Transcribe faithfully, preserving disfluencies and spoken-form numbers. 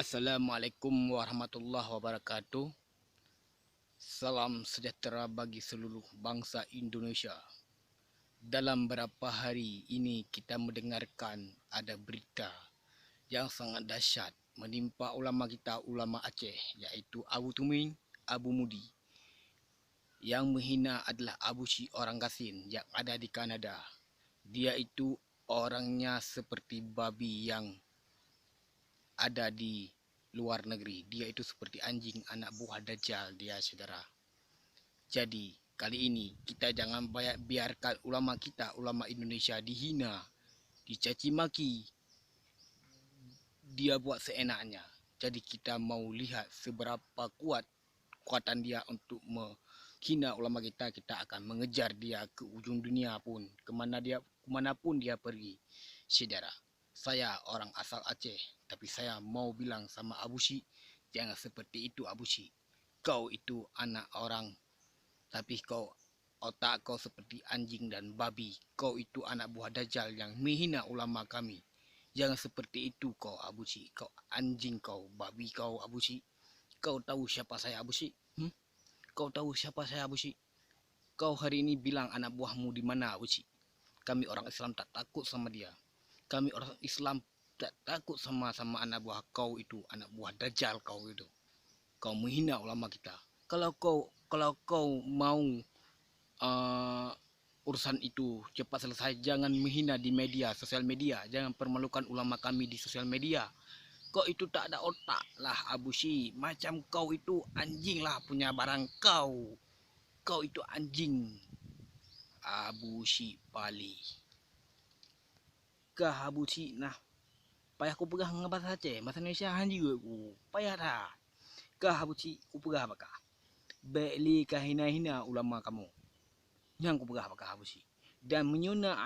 Assalamualaikum warahmatullahi wabarakatuh. Salam sejahtera bagi seluruh bangsa Indonesia. Dalam beberapa hari ini kita mendengarkan ada berita yang sangat dahsyat menimpa ulama kita, ulama Aceh, yaitu Abu Tuming, Abu Mudi, yang menghina adalah Abu Syik orang gasien yang ada di Kanada. Dia itu orangnya seperti babi yang ada di luar negeri. Dia itu seperti anjing, anak buah Dajjal dia, saudara. Jadi, kali ini kita jangan baya-, biarkan ulama kita, ulama Indonesia dihina, dicaci maki, dia buat seenaknya. Jadi, kita mau lihat seberapa kuat kekuatan dia untuk menghina ulama kita, kita akan mengejar dia ke ujung dunia pun, ke mana dia, ke mana pun dia pergi. Saudara, saya orang asal Aceh, tapi saya mau bilang sama Abu Syik, jangan seperti itu, Abu Syik. Kau itu anak orang, tapi kau, otak kau seperti anjing dan babi. Kau itu anak buah Dajjal yang menghina ulama kami. Jangan seperti itu kau, Abu Syik. Kau anjing kau, babi kau, Abu Syik. Kau tahu siapa saya, Abu Syik? Hmm? Kau tahu siapa saya, Abu Syik? Kau hari ini bilang anak buahmu di mana, Abu Syik? Kami orang Islam tak takut sama dia. Kami orang Islam tak takut sama, sama anak buah kau itu, anak buah Dajjal kau itu. Kau menghina ulama kita. Kalau kau, kalau kau mau, eh, urusan itu cepat selesai, jangan menghina di media, sosial media. Jangan permalukan ulama kami di sosial media. Kau itu tak ada otak lah, Abu Syik. Macam kau itu anjing lah punya barang kau. Kau itu anjing, Abu Syik Pali. Kah Abu Syik nah. Payah kupeugah ngon bahasa Aceh, bahasa Indonesia han jeuet ku. Payah that. Kah Abu Syik, kupeugah bak kah. Bèk lé kahina-hina ulama kamoe. Nyan kupeugah bak kah Abu Syik. Dan meunyoe na